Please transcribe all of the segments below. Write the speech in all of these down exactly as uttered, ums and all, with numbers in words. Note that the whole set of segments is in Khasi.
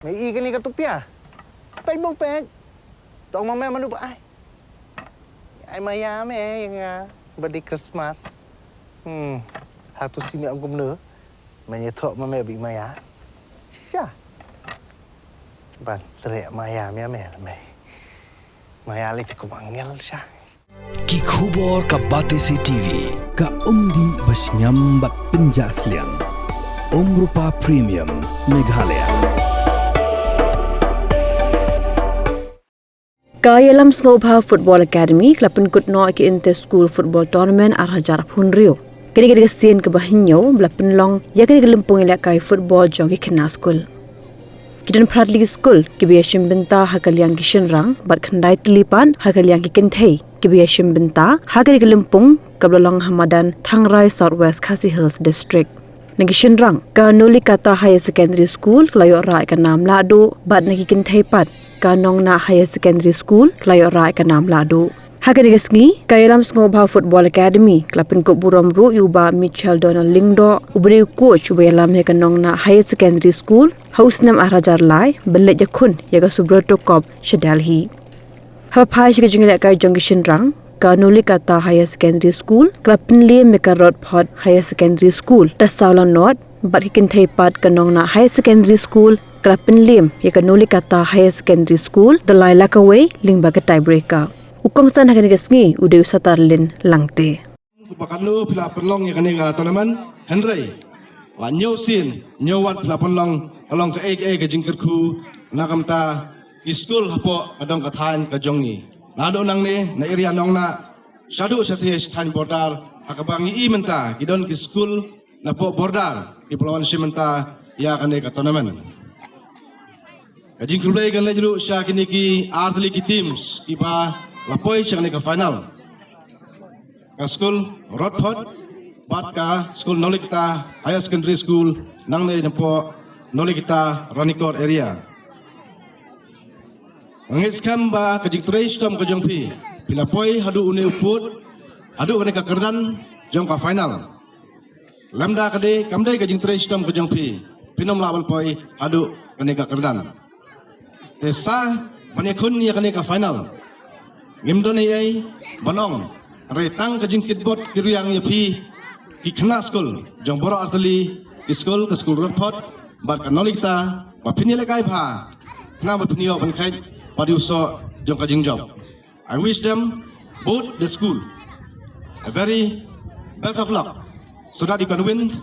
Me i kane ka tupia. Peit bong peit. Tong ma me manu ba ai. Ai maya me ïa nga. Ba dei Christmas. Hmm. Hatu si me ong kumno. Me ïathoh ma me ba i maya. Shisha. Ban treh maya me me me. Maya lei te kum angel sha. Ki khubor ka Batesi TV. Ka umdih ba shngiam bad pynjah sliang. Umrupa Premium Meghalaya. Ka Ïalam Sngewbha Football Academy ka la pynkut noh ïa ki Inter School Football Tournament ar hajar arphew hynriew. Kane ka dei ka sien kaba hynñiew ba la pynlong ïa kane ka lympung ïalehkai football jong ki khynnah skul. Ki don phra tylli ki skul kiba ïashim bynta ha ka liang ki shynrang bad khyndai tylli pat ha ka liang ki kynthei kiba ïashim bynta ha kane ka lympung kaba la long ha madan Thangrai, South West Khasi Hills District. Na ki shynrang, ka Nolikata Higher Secondary School ka la ïoh rah ïa ka nam lahduh bad na ki kynthei pat, ka Nongnah Higher Secondary School ka la ïoh rah ïa ka nam lahduh. Ha kane ka sngi, ka Ïalam Sngewbha Football Academy ka la pynkup burom ruh ïa u Bah Mitchell Donald Lyngdoh, uba dei u coach uba ïalam ïa ka Nongnah Higher Secondary School ha u snem ar hajar lai, ban leit ïakhun ïa ka Subroto Cup sha Delhi. Haba phai sha ka jingïalehkai jong ki shynrang, ka Nolikata Higher Secondary School ka la pynliem ïa ka Rodphot Higher Secondary School da saw la nod, bad ki kynthei pat ka Nongnah Higher Secondary School ka la pynliem ïa ka Nolikata Higher Secondary School da lai la kawei lyngba ka tiebreaker. U kongsan ha kane ka sngi u dei u Satarlin Langte. Ba katno phi la pynlong ïa kane ka tournament, hynrei la hynñiew sien hynñiew wat phi la pynlong, ka long kaei kaei ka jingkyrkhu na ka bynta ki skul hapoh ka dong ka thaiñ ka jong ngi. Naduh nangne na area Nongnah shaduh shathie sha thaiñ border, ha kaba ngi i mynta ki don ki skul napoh border kiba la wan shim bynta ïa kane ka tournament. Ka jingkhublei kan leit ruh sha kine ki ar tylli ki teams kiba la poi sha kane ka final. Ka skul Rodphot bad ka skul Nolikata Higher Secondary School nangne napoh Nolikata Ranikor area. Nga ngeit skhem ba ka jingtrei shitom ka jong phi, phi la poi haduh une u pud, haduh kane ka kyrdan jong ka final. Lymda ka dei, kam dei ka jingtrei shitom ka jong phi, phin ym lah ban poi haduh kane ka kyrdan. Te sa ban ïakhun ïa kane ka final, ngim don ei ei ban ong, hynrei tang ka jingkitbok kyrïang ïa phi ki khynnah skul jong baroh artylli ki skul, ka skul Rodphot bad ka Nolikata, ba phin ïalehkai bha khnang ba phin ïoh ban kheit pat ïa u soh jong ka jingjop. I wish them, both the school, a very best of luck so that you can win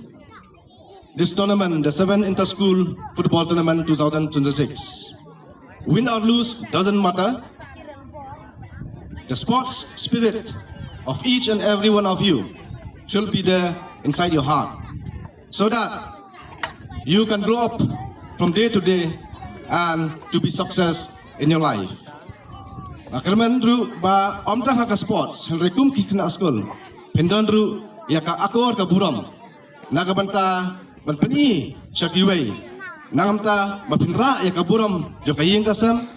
this tournament, the seventh Inter-School Football Tournament two thousand twenty-six. Win or lose doesn't matter. The sports spirit of each and every one of you should be there inside your heart, so that you can grow up from day to day and to be success in your life. Nga kyrmen ruh ba ym tang ha ka sports, hynrei kum ki khynnah skul, phin don ruh ïa ka akor ka burom na ka bynta ban pyni sha kiwei, na ka bynta ba phin rah ïa ka burom jong ka ïing ka sem,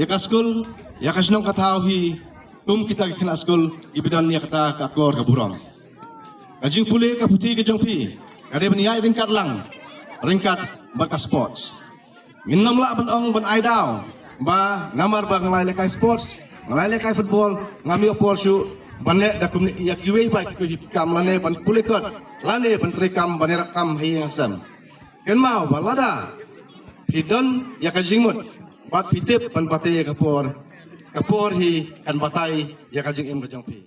ïa ka skul, ïa ka shnong ka thaw hi, kum kita ki khynnah skul kiba don ïa kata ka akor ka burom. Ka jingpule ka puthi ka jong phi ka dei ban ïaid ryngkat lang ryngkat bad ka sports. Ngin ym lah ban ong ban ai daw ba namar ba nga la ïalehkai sports, nga la ïalehkai football, ngam ïoh por shuh ban leh da kumne ïa kiwei pat ki kam lane ban pule kot lane ban trei kam ban ïarap kam ha ïing ha sem. Kynmaw ba lada phi don ïa ka jingmut bad phi tip ban batai ïa ka por, ka por hi kan batai ïa ka jingim ka jong phi.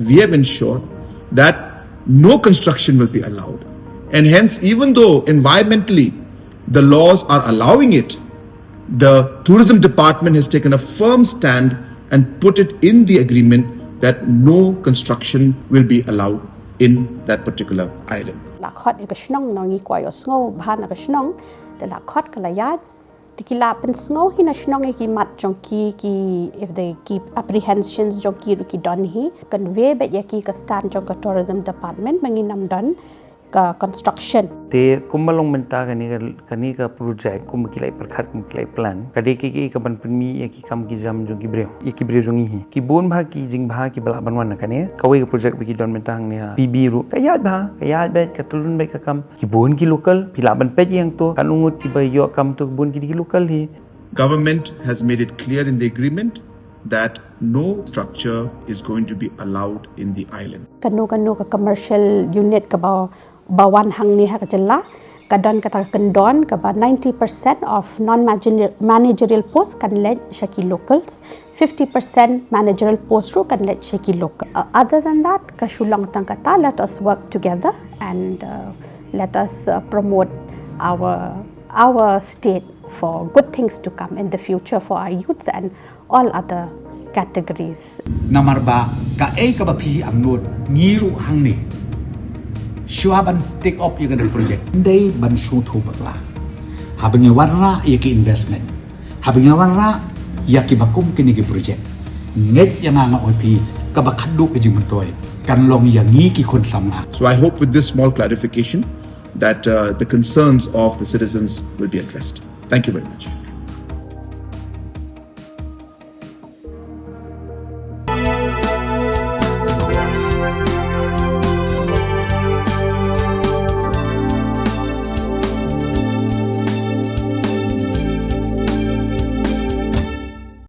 We have ensured that no construction will be allowed. And hence, even though environmentally the laws are allowing it, the tourism department has taken a firm stand and put it in the agreement that no construction will be allowed in that particular island. La khot ïa ka shnong nong ngi kwah ïohsngew bha na ka shnong. Da la khot ka la ïaid. Te ki la pynsngew hi na shnong ïa ki mat jong ki, ki, if they keep apprehensions jong ki ruh ki don hi. Convey beit ïa ki ka stand jong ka tourism department ba ngin ym don ka construction. Te kumba long mynta kane ka, kane ka project kumba ki la pyrkhat, kumba ki la plan, ka dei kaei kaei kaban pynmih ïa ki kam ki jam jong ki briew, ïa ki briew jong ngi hi. Ki bun bha ki jingbha kiba lah ban wan na kane. Kawei ka project ba ki don mynta hangne ha P B ruh, ka ïaid bha, ka ïaid beit, ka tyllun beit ka kam. Ki bun ki local, phi lah ban peit ïa to, katno ngut kiba ïoh kam to, ki bun ki dei ki local hi. Government has made it clear in the agreement that no structure is going to be allowed in the island. Kano kano ka commercial unit kaba, ba wan hangne ha ka jylla, ka don kata ka kyndon kaba ninety percent of non-managerial post kan leit sha ki locals, fifty percent managerial post ruh kan leit sha ki local. Uh, other than that, ka shu long tang kata, let us work together and, uh, let us, uh, promote our, our state for good things to come in the future for our youths and all other categories. Namar ba kaei kaba phi angnud, ngi ruh hangne, shuwa ban take up ïa ka project, dei ban sngewthuh bakla. Haba ngi wanrah ïa ki investment, haba ngi wanrah ïa kiba kum kine ki project, ngeit ïa nga, nga ong ïa phi, kaba khadduh ka jingmyntoi kan long ïa ngi ki khun samla. So I hope with this small clarification that, uh, the concerns of the citizens will be addressed. Thank you very much.